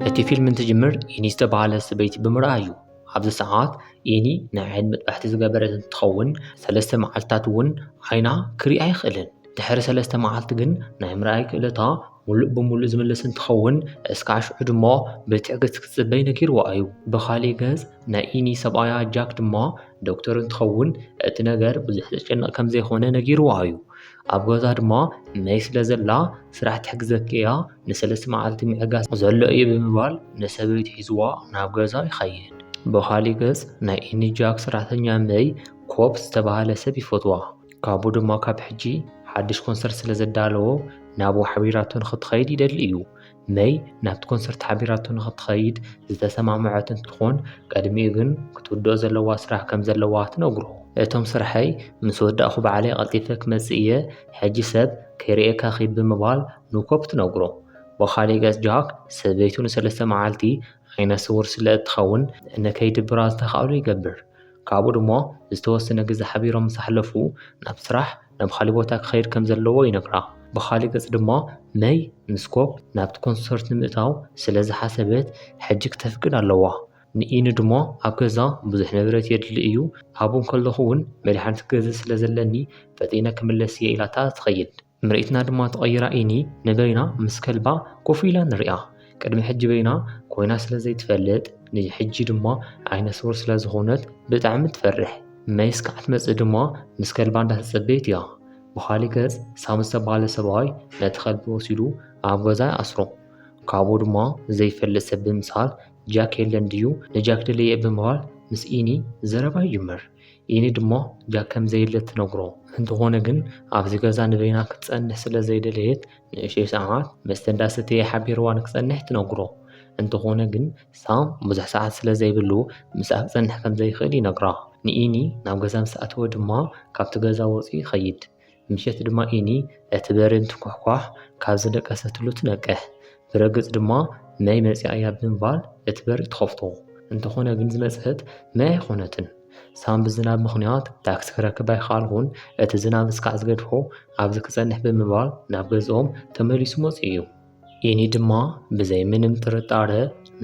እቲ ፊልም እንትጅምር ኢኒ ዝተባህለ ሰበይቲ ብምርኣይ እዩ። ኣብዚ ሰዓት ኢኒ ናይ ዓይኒ መጥባሕቲ ዝገበረት እንትኸውን ሰለስተ መዓልትታት እውን ዓይና ክርኢ ኣይኽእልን። ድሕሪ ሰለስተ መዓልቲ ግን ናይ ምርኣይ ክእለታ ሙሉእ ብሙሉእ ዝምለስ እንትኸውን እስካብ ሽዑ ድማ ብትዕግስቲ ክትፅበይ ነጊርዋ እዩ። ብኻሊእ ገፅ ናይ ኢኒ ሰብኣያ ጃክ ድማ ዶክተር እንትኸውን እቲ ነገር ብዙሕ ዘጨንቕ ከም ዘይኮነ ነጊርዋ እዩ። ኣብ ገዛ ድማ መይ ስለ ዘላ ስራሕ ትሕግዘኪ እያ፣ ንሰለስተ መዓልቲ ምዕጋስ ዘሎ እዩ ብምባል ንሰበይቱ ሒዝዋ ናብ ገዛ ይኸይድ። ብኻሊእ ገፅ ናይ ኢኒ ጃክ ሰራሕተኛ መይ ኮፕ ዝተባህለ ሰብ ይፈትዋ። ካብኡ ድማ ካብ ሕጂ ሓድሽ ኮንሰርት ስለ ዘዳለዎ ናብኡ ሓቢራቶ ንኽትኸይድ ይደሊ እዩ። መይ ናብቲ ኮንሰርት ሓቢራቶ ንኽትኸይድ ዝተሰማምዐት እንትኾን ቅድሚኡ ግን ክትውድኦ ዘለዋ ስራሕ ከም ዘለዋ ትነግሮ። እቶም ስርሐይ ምስ ወዳእኹ ባዕለይ ቀልጢፈ ክመጽእ እየ፣ ሕጂ ሰብ ከይርእየካ ኺድ ብምባል ንኮፕ ትነግሮ። ብኻሊእ ገጽ ጃክ ሰበይቱ ንሰለስተ መዓልቲ ዓይነ ስውር ስለ እትኸውን ንከይድብራ ዝተኻእሎ ይገብር። ካብኡ ድማ ዝተወሰነ ግዜ ሓቢሮም ምስ ኣሕለፉ ናብ ስራሕ ናብ ካሊእ ቦታ ክኸይድ ከም ዘለዎ ይነግራ። ብኻሊእ ገጽ ድማ መይ ምስ ኮፕ ናብቲ ኮንሰርት ንምእታው ስለ ዝሓሰበት ሕጂ ክተፍቅድ ኣለዋ። ንኢኒ ድማ ኣብ ገዛ ብዙሕ ንብረት የድሊ እዩ፣ ኣብኡ ከለኹ እውን መድሓኒት ክገዝእ ስለ ዘለኒ ፈጢነ ክምለስ እየ ኢላታ ትኸይድ። ምርኢትና ድማ ተቐይራ ኢኒ ንበይና ምስ ከልባ ኮፍ ኢላ ንሪኣ። ቅድሚ ሕጂ በይና ኮይና ስለ ዘይትፈልጥ ንሕጂ ድማ ዓይነ ስውር ስለ ዝኾነት ብጣዕሚ ትፈርሕ። መይ እስካዕ ትመጽእ ድማ ምስ ከልባ እንዳተጸበየት እያ። ብኻሊእ ገጽ ሳም ዝተባህለ ሰብኣይ ነቲ ከልቢ ወሲዱ ኣብ ገዛ ይኣስሮ። ካብኡ ድማ ዘይፈልጥ ሰብ ብምምሳል ጃክ የለን ድዩ ንጃክ ደልየ ብምባል ምስ ኢኒ ዘረባ ይጅምር። ኢኒ ድማ ጃክ ከም ዘየለ ትነግሮ። እንተኾነ ግን ኣብዚ ገዛ ንበይና ክትጸንሕ ስለ ዘይደለየት ንእሽተይ ሰዓት መስተ እንዳሰተየ ሓቢርዋ ንክጸንሕ ትነግሮ። እንተኾነ ግን ሳም ብዙሕ ሰዓት ስለ ዘይብሉ ምስኣ ክጸንሕ ከም ዘይኽእል ይነግራ። ንኢኒ ናብ ገዛ ምስ ኣተወ ድማ ካብቲ ገዛ ወጺኡ ይኸይድ። ምሸት ድማ ኢኒ እቲ በሪ እንትኳሕኳሕ ካብ ዝደቀሰትሉ ትነቅሕ። ብረግጽ ድማ መይ መጺኣ እያ ብምባል እቲ በሪ ትኸፍቶ። እንተኾነ ግን ዝመጸት መይ ኣይኮነትን። ሳም ብዝናብ ምኽንያት ታክሲ ክረክብ ኣይከኣልኩን፣ እቲ ዝናብ እስካዕ ዝገድፎ ኣብዚ ክጸንሕ ብምባል ናብ ገዝኦም ተመሊሱ መጺኡ እዩ። ኢኒ ድማ ብዘይ ምንም ጥርጣረ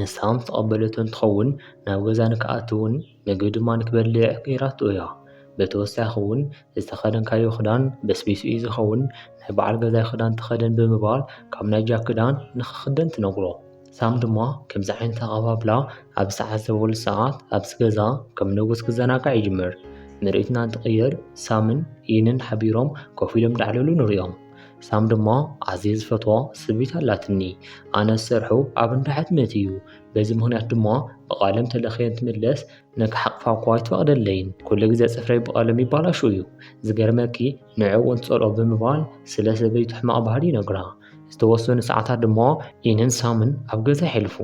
ንሳም ዝተቐበለቶ እንትኸውን ናብ ገዛ ንክኣቱ እውን ምግቢ ድማ ንክበልዕ ገይራቶ እያ። ብተወሳኺ እውን ዝተኸደንካዮ ክዳን በስቢሱ እዩ ዝኸውን፣ ናይ በዓል ገዛይ ክዳን ተኸደን ብምባል ካብ ናይ ጃክ ክዳን ንክኽደን ትነግሮ። ሳም ድማ ከምዚ ዓይነት ኣቐባብላ ኣብ ዝተዓዘበሉ ሰዓት ኣብዚ ገዛ ከም ንጉስ ክዘናጋዕ ይጅምር። ምርኢትና እንትቕየር ሳምን ኢንን ሓቢሮም ኮፍ ኢሎም እንዳዕለሉ ንሪኦም። ሳም ድማ ኣዝየ ዝፈትዋ ስብይቲ ኣላትኒ። ኣነ ዝሰርሖ ኣብ እንዳ ሕትመት እዩ። በዚ ምኽንያት ድማ ብቐለም ተለኽየ እንትምለስ ንክሓቕፋ እኳ ኣይትፈቕደለይን። ኩሉ ግዜ ጽፍረይ ብቐለም ይባላሾ እዩ። ዝገርመኪ ንዕኡ እውን ትጸልኦ ብምባል ስለ ሰበይቱ ሕማቕ ባህሪ ይነግራ። ዝተወሰኑ ሰዓታት ድማ ኢንን ሳምን ኣብ ገዛ የሕልፉ።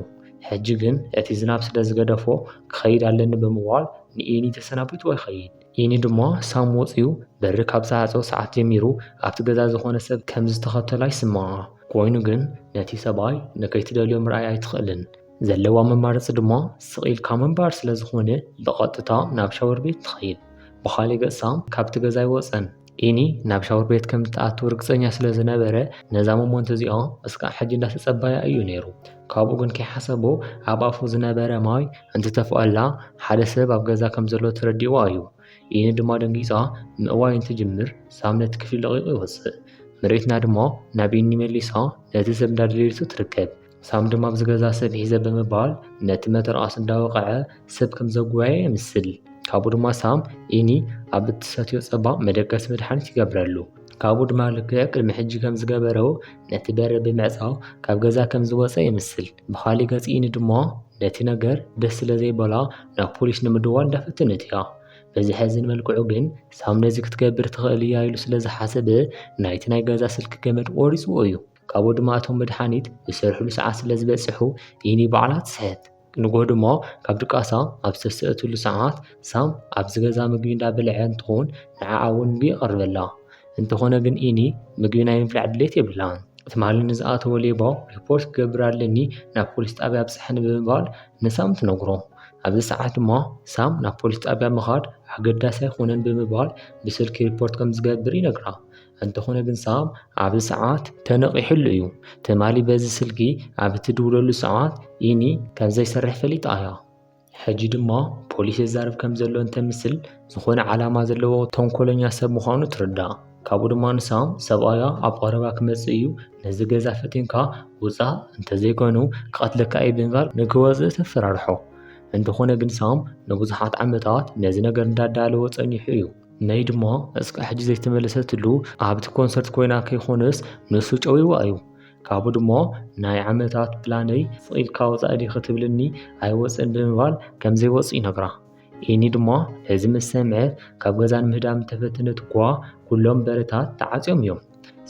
ሕጂ ግን እቲ ዝናብ ስለ ዝገደፎ ክኸይድ ኣለኒ ብምባል ንኢኒ ተሰናቢትዋ ይኸይድ። ኢኒ ድማ ሳም ወጺኡ በሪ ካብ ዝዓጸወ ሰዓት ጀሚሩ ኣብቲ ገዛ ዝኾነ ሰብ ከም ዝተኸተላ ይስምዓ። ኮይኑ ግን ነቲ ሰብኣይ ንከይትደልዮ ምርኣይ ኣይትኽእልን። ዘለዋ መማረጺ ድማ ስቕ ኢልካ ምንባር ስለ ዝኾነ ብቐጥታ ናብ ሻወር ቤት ትኸይድ። ብኻሊእ ገጽ ሳም ካብቲ ገዛ ኣይወጸን። ኢኒ ናብ ሻወር ቤት ከም እትኣቱ ርግጸኛ ስለ ዝነበረ ነዛ ሞመንት እዚኣ እስካዕ ሕጂ እንዳተጸበያ እዩ ነይሩ። ካብኡ ግን ከይሓሰቦ ኣብ ኣፉ ዝነበረ ማይ እንትተፍኣላ ሓደ ሰብ ኣብ ገዛ ከም ዘሎ ተረዲእዋ እዩ። ኢኒ ድማ ደንጊጻ ምእዋይ እንትጅምር ሳም ነቲ ክፍሊ ለቒቑ ይወጽእ። ምርኢትና ድማ ናብ ኢኒ መሊሳ ነቲ ሰብ እንዳደለየቶ ትርከብ። ሳም ድማ ኣብዚ ገዛ ሰብ ሒዘ ብምባል ነቲ መተርኣስ እንዳወቕዐ ሰብ ከም ዘጉባኤ የምስል። ካብኡ ድማ ሳም ኢኒ ኣብ እትሰትዮ ጸባ መደቀሲ መድሓኒት ይገብረሉ። ካብኡ ድማ ልክዕ ቅድሚ ሕጂ ከም ዝገበሮ ነቲ በሪ ብምዕጻው ካብ ገዛ ከም ዝወጸ የምስል። ብኻሊእ ገጽ ኢኒ ድማ ነቲ ነገር ደስ ስለ ዘይበላ ናብ ፖሊስ ንምድዋል እንዳፈተነት እያ። በዚ ሕዝን መልክዑ ግን ሳም ነዚ ክትገብር ትኽእል እያ ኢሉ ስለ ዝሓሰበ ናይቲ ናይ ገዛ ስልኪ ገመድ ቆሪጽዎ እዩ። ካብኡ ድማ እቶም መድሓኒት ዝሰርሕሉ ሰዓት ስለ ዝበጽሑ ኢኒ ባዕላ ትስሕት። ንግሆ ድማ ካብ ድቃሳ ኣብ ዝተሰእትሉ ሰዓት ሳም ኣብዚ ገዛ ምግቢ እንዳበልዐ እንትኾን ንዓኣ እውን ምግቢ ይቐርበላ። እንተኾነ ግን ኢኒ ምግቢ ናይ ምብላዕ ድሌት የብላን። ትማሊ ንዝኣተወ ሌባ ሪፖርት ክገብር ኣለኒ ናብ ፖሊስ ጣብያ ኣብፅሐኒ ብምባል ንሳም ትነግሮ። ኣብዚ ሰዓት ድማ ሳም ናብ ፖሊስ ጣብያ ምኻድ ኣገዳሲ ኣይኮነን ብምባል ብስልኪ ሪፖርት ከም ዝገብር ይነግራ። እንተኾነ ግን ሳም ኣብዚ ሰዓት ተነቒሕሉ እዩ። ትማሊ በዚ ስልኪ ኣብ እትድውለሉ ሰዓት ኢኒ ከም ዘይሰርሕ ፈሊጣ እያ። ሕጂ ድማ ፖሊስ የዛርብ ከም ዘሎ እንተምስል ዝኾነ ዓላማ ዘለዎ ተንኮለኛ ሰብ ምዃኑ ትርዳእ። ካብኡ ድማ ንሳም ሰብኣያ ኣብ ቀረባ ክመጽእ እዩ፣ ነዚ ገዛ ፈቲንካ ውጻእ፣ እንተዘይኮይኑ ክቐትለካ እየ ብምባል ንክወጽእ ተፈራርሖ። እንተኾነ ግን ሳም ንብዙሓት ዓመታት ነዚ ነገር እንዳዳለወ ጸኒሑ እዩ። መይ ድማ እስካዕ ሕጂ ዘይተመለሰትሉ ኣብቲ ኮንሰርት ኮይና ከይኮነስ ንሱ ጨዊዋ እዩ። ካብኡ ድማ ናይ ዓመታት ፕላነይ ስቕ ኢልካ ወጻኢ ዲኺ ትብልኒ ኣይወጽእን ብምባል ከም ዘይወጽእ ይነግራ። ኢኒ ድማ ነዚ ምስ ሰምዐት ካብ ገዛ ንምህዳም እንተፈተነት እኳ ኩሎም በርታት ተዓጽዮም እዮም።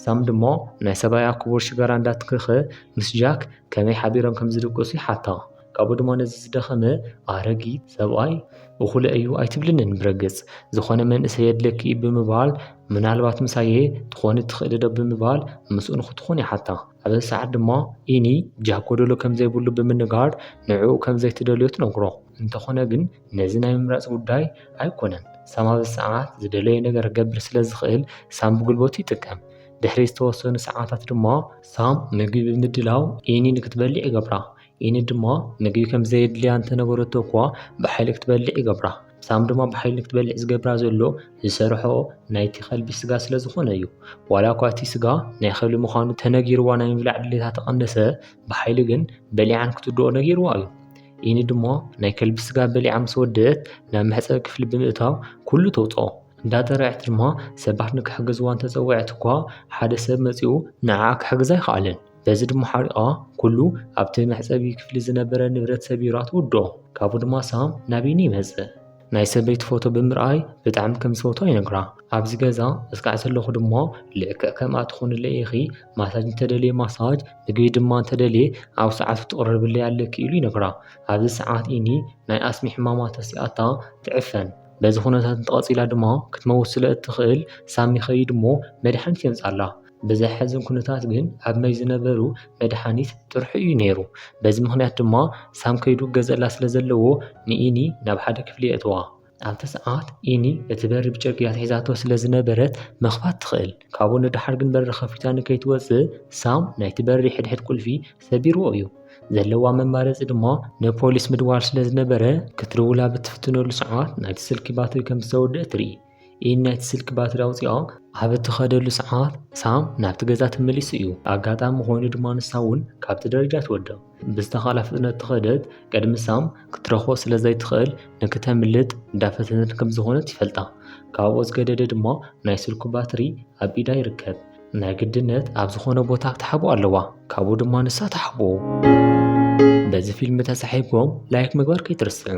ሳም ድማ ናይ ሰብኣያ ክቡር ሽጋራ እንዳትኸኸ ምስ ጃክ ከመይ ሓቢሮም ከም ዝድቅሱ ይሓታ። ካብኡ ድማ ነዚ ዝደኸመ ኣረጊት ሰብኣይ እኹለ እዩ ኣይትብልንን ብረግጽ ዝኾነ መንእሰይ የድለኪ እዩ ብምባል ምናልባት ምሳየ ትኾኒ ትኽእሊ ዶ ብምባል ምስኡ ንክትኾን ይሓታ። ኣብዚ ሰዓት ድማ ኢኒ ጃክ ጎደሎ ከም ዘይብሉ ብምንጋር ንዕኡ ከም ዘይትደልዮ ትነግሮ። እንተኾነ ግን ነዚ ናይ ምምራጽ ጉዳይ ኣይኮነን። ሳም ኣብዚ ሰዓት ዝደለዮ ነገር ክገብር ስለ ዝኽእል ሳም ብጉልበቱ ይጥቀም። ድሕሪ ዝተወሰኑ ሰዓታት ድማ ሳም ምግቢ ብምድላው ኢኒ ንክትበልዕ ይገብራ። ኢኒ ድማ ምግቢ ከም ዘየድልያ እንተነበረቶ እኳ ብሓይሊ ክትበልዕ ይገብራ። ሳም ድማ ብሓይሊ ክትበልዕ ዝገብራ ዘሎ ዝሰርሖ ናይቲ ከልቢ ስጋ ስለ ዝኾነ እዩ። ዋላ እኳ እቲ ስጋ ናይ ከልቢ ምዃኑ ተነጊርዋ ናይ ምብላዕ ድሌታ ተቐነሰ፣ ብሓይሊ ግን በሊዓን ክትውድኦ ነጊርዋ እዩ። ኢኒ ድማ ናይ ከልቢ ስጋ በሊዓ ምስ ወደአት ናብ መሕጸቢ ክፍሊ ብምእታው ኩሉ ተውጽኦ። እንዳጠረዐት ድማ ሰባት ንክሕግዝዋ እንተጸወዐት እኳ ሓደ ሰብ መጺኡ ንዓኣ ክሕግዛ ኣይከኣለን። በዚ ድማ ሓሪቓ ኩሉ ኣብቲ መሕጸቢ ክፍሊ ዝነበረ ንብረት ሰቢራ ትውድኦ። ካብኡ ድማ ሳም ናብ ኢኒ ይመጽእ። ናይ ሰበይቲ ፎቶ ብምርኣይ ብጣዕሚ ከም ዝፈትዋ ይነግራ። ኣብዚ ገዛ እስካዕ ዘለኹ ድማ ልክዕ ከምኣ ትኾንለይ ኢኺ፣ ማሳጅ እንተደልየ ማሳጅ፣ ምግቢ ድማ እንተደልየ ኣብ ሰዓቱ ትቕርብለይ ኣለኪ ኢሉ ይነግራ። ኣብዚ ሰዓት ኢኒ ናይ ኣስሚ ሕማማ ተሲኣታ ትዕፈን። በዚ ኩነታት እንተቐጺላ ድማ ክትመውት ስለ እትኽእል ሳም ይኸይድ እሞ መድሓኒት የምጻላ። ብዘሕዝን ኩነታት ግን ኣብ መይ ዝነበሩ መድሓኒት ጥርሑ እዩ ነይሩ። በዚ ምኽንያት ድማ ሳም ከይዱ ክገዘላ ስለ ዘለዎ ንኢኒ ናብ ሓደ ክፍሊ የእትዋ። ኣብቲ ሰዓት ኢኒ እቲ በሪ ብጨርቂ ኣትሒዛቶ ስለ ዝነበረት ምኽፋት ትኽእል። ካብኡ ንደሓር ግን በሪ ከፊታ ንከይትወጽእ ሳም ናይቲ በሪ ሕድሕድ ቁልፊ ሰቢርዎ እዩ። ዘለዋ መማረጺ ድማ ንፖሊስ ምድዋል ስለ ዝነበረ ክትድውላ ብትፍትነሉ ሰዓት ናይቲ ስልኪ ባትሪ ከም ዝተወደአ ትርኢ። ኢኒ ናይቲ ስልኪ ባትሪ ኣውጺኣ ኣብ እትኸደሉ ሰዓት ሳም ናብቲ ገዛ ተመሊሱ እዩ። ኣጋጣሚ ኮይኑ ድማ ንሳ እውን ካብቲ ደረጃ ትወድቕ። ብዝተኻእላ ፍጥነት ተኸደት። ቅድሚ ሳም ክትረኽቦ ስለ ዘይትኽእል ንክተምልጥ እንዳፈተነት ከም ዝኾነት ይፈልጣ። ካብኡ ዝገደደ ድማ ናይ ስልኩ ባትሪ ኣብ ኢዳ ይርከብ። ናይ ግድነት ኣብ ዝኾነ ቦታ ክትሓብኦ ኣለዋ። ካብኡ ድማ ንሳ ትሓብኦ። በዚ ፊልም ተሳሒብኩም ላይክ ምግባር ከይትርስዑ።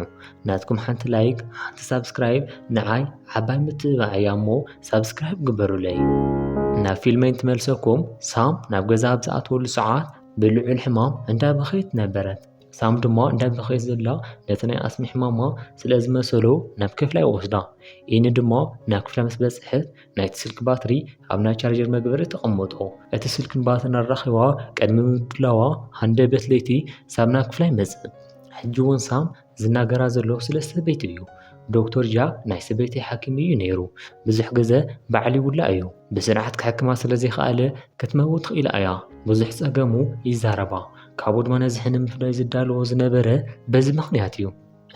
ናትኩም ሓንቲ ላይክ፣ ሓንቲ ሳብስክራይብ ንዓይ ዓባይ ምትብባዕ እያ እሞ ሳብስክራይብ ግበሩለይ። ናብ ፊልመይ እንትመልሰኩም ሳም ናብ ገዛ ኣብ ዝኣትወሉ ሰዓት ብልዑል ሕማም እንዳበኸየት ነበረት። ሳም ድማ እንዳበኸየት ዘላ ነቲ ናይ ኣስሚ ሕማማ ስለ ዝመሰሎ ናብ ክፍላ ይወስዳ። ኢኒ ድማ ናብ ክፍላ ምስ በጽሐት ናይቲ ስልኪ ባትሪ ኣብ ናይ ቻርጀር መግበሪ ተቐመጦ። እቲ ስልክን ባትርን ኣራኺባ ቅድሚ ምድላዋ ሃንደበት ለይቲ ሳም ናብ ክፍላ ይመጽእ። ሕጂ እውን ሳም ዝናገራ ዘሎ ስለ ሰበይቲ እዩ። ዶክተር ጃክ ናይ ሰበይቲ ሓኪም እዩ ነይሩ። ብዙሕ ግዘ ባዕሉ ይውላእ እዩ። ብስርዓት ክሕክማ ስለ ዘይከኣለ ክትመውት ትኽኢላ እያ። ብዙሕ ጸገሙ ይዛረባ። ካብኡ ድማ ነዚ ሕነ ምፍዳይ ዝዳለዎ ዝነበረ በዚ ምኽንያት እዩ።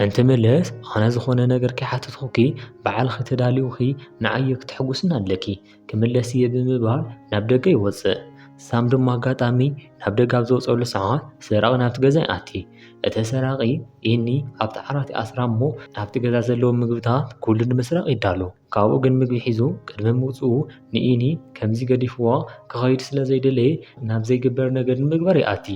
እንትምለስ ኣነ ዝኾነ ነገር ከይሓተትኹኪ ባዕልኺ ተዳሊውኺ ንዓየ ክተሕጉስኒ ኣለኪ። ክምለስ እየ ብምባል ናብ ደገ ይወጽእ። ሳም ድማ ኣጋጣሚ ናብ ደገ ኣብ ዝወጸሉ ሰዓት ሰራቒ ናብቲ ገዛ ይኣቲ። እቲ ሰራቒ ኢኒ ኣብቲ ዓራት ይኣስራ እሞ ኣብቲ ገዛ ዘለዉ ምግብታት ኩሉ ንምስራቕ ይዳሎ። ካብኡ ግን ምግቢ ሒዙ ቅድሚ ምውጽኡ ንኢኒ ከምዚ ገዲፍዋ ክኸይድ ስለ ዘይደለየ ናብ ዘይግበር ነገር ንምግባር ይኣቲ።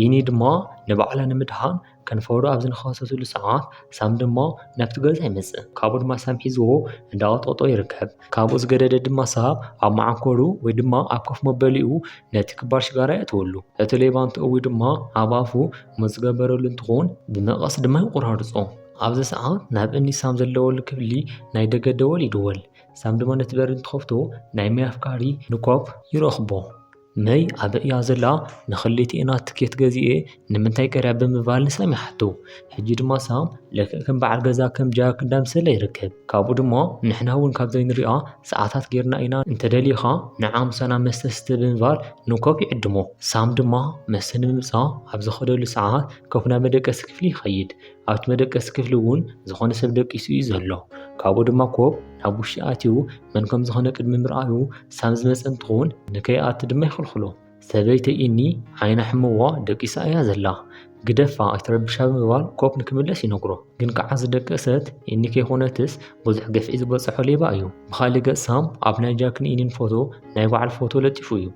ኢኒ ድማ ንባዕላ ንምድሓን ከንፈሩ ኣብ ዝነኸሰትሉ ሰዓት ሳም ድማ ናብቲ ገዛ ይመጽእ። ካብኡ ድማ ሳም ሒዝዎ እንዳቐጥቕጦ ይርከብ። ካብኡ ዝገደደ ድማ ሳም ኣብ መዓንኮሩ ወይ ድማ ኣብ ኮፍ መበሊኡ ነቲ ክባር ሽጋራ የእትወሉ። እቲ ሌባ እንትእዊ ድማ ኣብ ኣፉ ምስ ዝገበረሉ እንትኾን ብመቐስ ድማ ይቆራርጾ። ኣብዚ ሰዓት ናብ እኒ ሳም ዘለወሉ ክፍሊ ናይ ደገ ደወል ይድወል። ሳም ድማ ነቲ በሪ እንትኸፍቶ ናይ ማይ ኣፍቃሪ ንኮፕ ይረኽቦ። መይ ኣበይ እያ ዘላ? ንኽልቲኤና ትኬት ገዚኤ ንምንታይ ቀርያ ብምባል ንሳም ይሓቶ። ሕጂ ድማ ሳም ልክዕ ከም በዓል ገዛ ከም ጃክ እንዳምሰለ ይርከብ። ካብኡ ድማ ንሕና እውን ካብ ዘይንሪኣ ሰዓታት ጌርና ኢና፣ እንተደሊኻ ንዓ ምሳና መስተ ስተ ብምባል ንኮፕ ይዕድሞ። ሳም ድማ መስተ ንምምፃእ ኣብ ዝኸደሉ ሰዓት ኮፕ ናብ መደቀሲ ክፍሊ ይኸይድ። ኣብቲ መደቀሲ ክፍሊ እውን ዝኾነ ሰብ ደቂሱ እዩ ዘሎ። ካብኡ ድማ ኮፕ ናብ ውሽጢ ኣትዩ መን ከም ዝኾነ ቅድሚ ምርኣዩ ሳም ዝመፀ እንትኸውን ንከይኣቲ ድማ ይኽልኽሎ። ሰበይተይ ኢኒ ዓይና ሕምዋ ደቂሳ እያ ዘላ፣ ግደፋ ኣይትረብሻ ብምባል ኮፕ ንክምለስ ይነግሮ። ግን ከዓ ዝደቀሰት ኢኒ ከይኮነትስ ብዙሕ ግፍዒ ዝበፅሖ ሌባ እዩ። ብኻሊእ ገፅ ሳም ኣብ ናይ ጃክን ኢኒን ፎቶ ናይ በዓል ፎቶ ለጢፉ እዩ።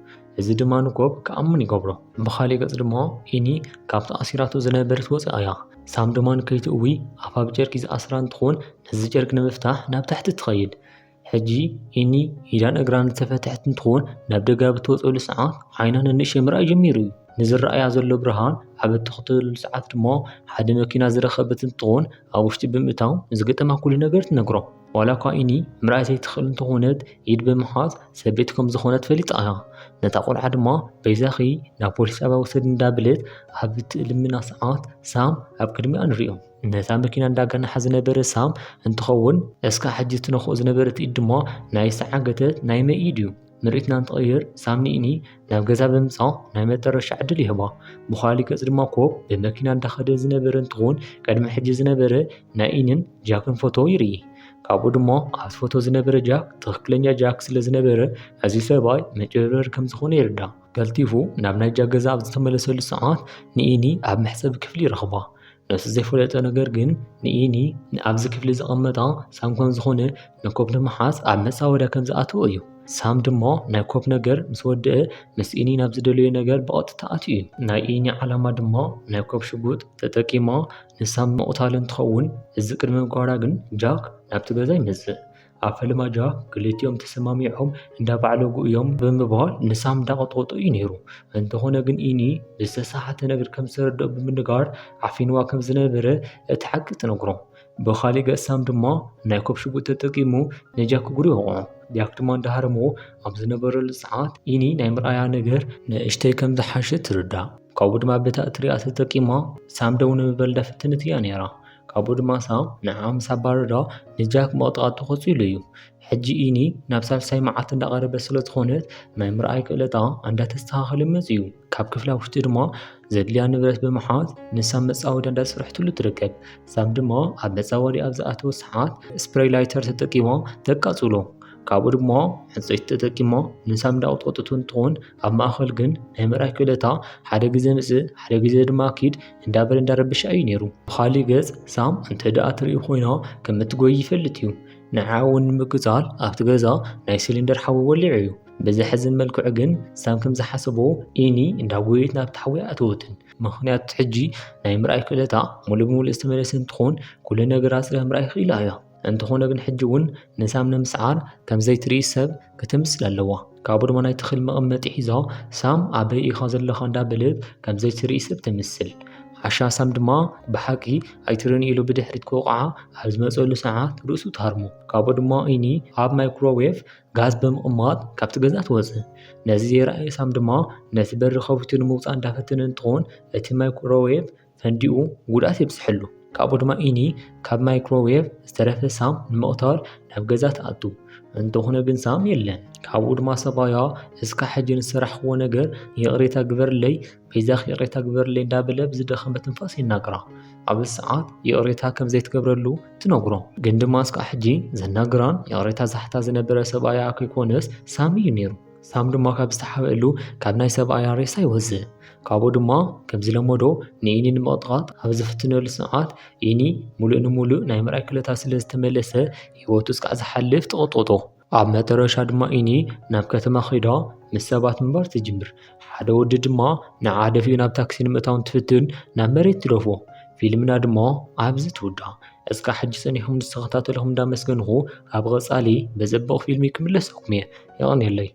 እዚ ድማ ንኮፕ ክኣምን ይገብሮ። ብኻሊእ ገፅ ድማ ኢኒ ካብቲ ኣሲራቶ ዝነበረት ወፂኣ እያ። ሳም ድማ ንከይትእዊ ኣፋ ብጨርቂ ዝኣስራ እንትኾን ነዚ ጨርቂ ንምፍታሕ ናብ ታሕቲ ትኸይድ። ሕጂ ኢኒ ኢዳን እግራን ዝተፈትሐት እንትኾን ናብ ደጋ ብትወፀሉ ሰዓት ዓይና ነንእሸ ምርኣይ ጀሚሩ እዩ። ንዝረኣያ ዘሎ ብርሃን ኣብ እትኽተለሉ ሰዓት ድማ ሓደ መኪና ዝረኸበት እንትኾን ኣብ ውሽጢ ብምእታው ንዝገጠማ ኩሉ ነገር ትነግሮ። ዋላ እኳ ኢኒ ምርኣይ ዘይትኽእል እንተኾነት ኢድ ብምሓዝ ሰበይቲ ከም ዝኾነት ፈሊጣ እያ። ነታ ቆልዓ ድማ በይዛኺ ናብ ፖሊስ ጣብያ ውሰድ እንዳበለት ኣብ እትልምና ሰዓት ሳም ኣብ ቅድሚኣ ንሪኦ። ነታ መኪና እንዳጋናሓ ዝነበረ ሳም እንትኸውን እስካ ሕጂ ትነኽኦ ዝነበረት ኢድ ድማ ናይ ዝተዓገተት ናይ መይ ኢድ እዩ። ምርኢትና እንትቕይር ሳም ንኢኒ ናብ ገዛ ብምምፃእ ናይ መጠረሻ ዕድል ይህባ። ብኻሊእ ገፅ ድማ ኮፕ ብመኪና እንዳኸደ ዝነበረ እንትኾን ቅድሚ ሕጂ ዝነበረ ናይ ኢኒን ጃክን ፎቶ ይርኢ። ካብኡ ድማ ኣብቲ ፎቶ ዝነበረ ጃክ ትኽክለኛ ጃክ ስለ ዝነበረ እዚ ሰብኣይ መጭበርበሪ ከም ዝኾነ ይርዳእ። ቀልጢፉ ናብ ናይ ጃክ ገዛ ኣብ ዝተመለሰሉ ሰዓት ንኢኒ ኣብ መሕፀቢ ክፍሊ ይረኽባ። ነቲ ዘይፈለጦ ነገር ግን ንኢኒ ንኣብዚ ክፍሊ ዘቐመጣ ሳም ከም ዝኾነ ንኮፕ ንምሓዝ ኣብ መፃወድያ ከም ዝኣተወ እዩ። ሳም ድማ ናይ ኮፕ ነገር ምስ ወደአ ምስ ኢኒ ናብ ዝደለዮ ነገር ብቐጥታ ኣትዩ እዩ። ናይ ኢኒ ዓላማ ድማ ናይ ኮፕ ሽጉጥ ተጠቂማ ንሳም ምቕታል እንትኸውን እዚ ቅድሚ ምግባራ ግን ጃክ ናብቲ ገዛ ይመፅእ። ኣብ ፈለማ ጃክ ክልቲኦም ተሰማሚዖም እንዳባዕለጉ እዮም ብምባል ንሳም እንዳቐጥቐጦ እዩ ነይሩ። እንተኾነ ግን ኢኒ ብዝተሰሓተ ነገር ከም ዝተረድኦ ብምንጋር ዓፊንዋ ከም ዝነበረ እቲ ሓቂ ትነግሮ። ብኻሊእ ገፅ ሳም ድማ ናይ ኮፕ ሽጉጥ ተጠቂሙ ንጃክ እግሩ ይወቕዖ። ጃክ ድማ እንዳሃረሞ ኣብ ዝነበረሉ ሰዓት ኢኒ ናይ ምርኣያ ነገር ንእሽተይ ከም ዝሓሸ ትርዳእ። ካብኡ ድማ በታ እትሪኣ ተጠቂማ ሳም ደው ንምባል እንዳፈተነት እያ ነይራ። ካብኡ ድማ ሳም ንዓ ምስ ኣባረራ ንጃክ ምቕጥቃጡ ቀፂሉ እዩ። ሕጂ ኢኒ ናብ ሳልሳይ መዓልቲ እንዳቐረበት ስለ ዝኾነት ናይ ምርኣይ ክእለታ እንዳተስተኻኸለ መፂኡ። ካብ ክፍላ ውሽጢ ድማ ዘድልያ ንብረት ብምሓዝ ንሳም መፃወድያ እንዳሰርሐትሉ ትርከብ። ሳም ድማ ኣብ መፃወድያ ኣብ ዝኣተወ ሰዓት ስፕሬይ ላይተር ተጠቂማ ተቃፅሎ። ካብኡ ድማ ዕንፀይቲ ተጠቂማ ንሳም እንዳቐጥቀጠቶ እንትኾን ኣብ ማእኸል ግን ናይ ምርኣይ ክእለታ ሓደ ግዜ ምፅእ ሓደ ግዜ ድማ ኪድ እንዳበለ እንዳረበሻ እዩ ነይሩ። ብኻሊእ ገፅ ሳም እንተ ደኣ ትርኢ ኮይና ከም እትጎይ ይፈልጥ እዩ። ንዓ እውን ንምቅፃል ኣብቲ ገዛ ናይ ሲሊንደር ሓዊ ወሊዑ እዩ። ብዘሕዝን መልክዑ ግን ሳም ከም ዝሓሰቦ ኢኒ እንዳጎየት ናብቲ ሓዊ ኣእተወትን። ምኽንያቱ ሕጂ ናይ ምርኣይ ክእለታ ሙሉእ ብሙሉእ ዝተመለሰ እንትኾን ኩሉ ነገር ኣፅርያ ምርኣይ ክኢላ እያ። እንተኾነ ግን ሕጂ እውን ንሳም ንምስዓር ከም ዘይትርኢ ሰብ ክትምስል ኣለዋ። ካብኡ ድማ ናይ ተኽሊ መቐመጢ ሒዛ ሳም ኣበይ ኢኻ ዘለኻ እንዳበለት ከም ዘይትርኢ ሰብ ትምስል። ዓሻ ሳም ድማ ብሓቂ ኣይትርእን ኢሉ ብድሕሪት ክወቕዓ ኣብ ዝመፀሉ ሰዓት ርእሱ ትሃርሞ። ካብኡ ድማ ኢኒ ኣብ ማይክሮዌቭ ጋዝ ብምቕማጥ ካብቲ ገዛ ትወፅእ። ነዚ ዘይረኣየ ሳም ድማ ነቲ በሪ ከፊቱ ንምውፃእ እንዳፈተነ እንትኾን እቲ ማይክሮዌቭ ፈንዲኡ ጉድኣት የብፅሐሉ። ካብኡ ድማ ኢኒ ካብ ማይክሮዌቭ ዝተረፈ ሳም ንምቕታል ናብ ገዛ ትኣቱ። እንተኾነ ግን ሳም የለን። ካብኡ ድማ ሰብኣያ እስካ ሕጂ ንሰራሕክዎ ነገር ይቕሬታ ግበርለይ፣ በይዛኺ ይቕሬታ ግበርለይ እንዳበለ ብዝደኸመ ትንፋስ የናግራ። ኣብዚ ሰዓት ይቕሬታ ከም ዘይትገብረሉ ትነግሮ። ግን ድማ እስካ ሕጂ ዘናግራን ይቕሬታ ዝሓታ ዝነበረ ሰብኣያ ከይኮነስ ሳም እዩ ነይሩ። ሳም ድማ ካብ ዝተሓበአሉ ካብ ናይ ሰብኣያ ሬሳ ይወፅእ። ካብኡ ድማ ከም ዝለመዶ ንኢኒ ንምቕጥቃጥ ኣብ ዝፍትነሉ ሰዓት ኢኒ ሙሉእ ንሙሉእ ናይ ምርኣይ ክእለታ ስለ ዝተመለሰ ህይወቱ እስካዕ ዝሓልፍ ትቕጥቅጦ። ኣብ መጠረሻ ድማ ኢኒ ናብ ከተማ ከይዳ ምስ ሰባት ምንባር ትጅምር። ሓደ ወዲ ድማ ንዓ ደፊኡ ናብ ታክሲ ንምእታው እንትፍትን ናብ መሬት ትደፎ። ፊልምና ድማ ኣብዚ ትውዳእ። እስካዕ ሕጂ ጸኒሕኩም ዝተኸታተልኩም እንዳመስገንኹ ኣብ ቐጻሊ ብጽቡቕ ፊልሚ ክምለሰኩም እየ። የቐንየለይ።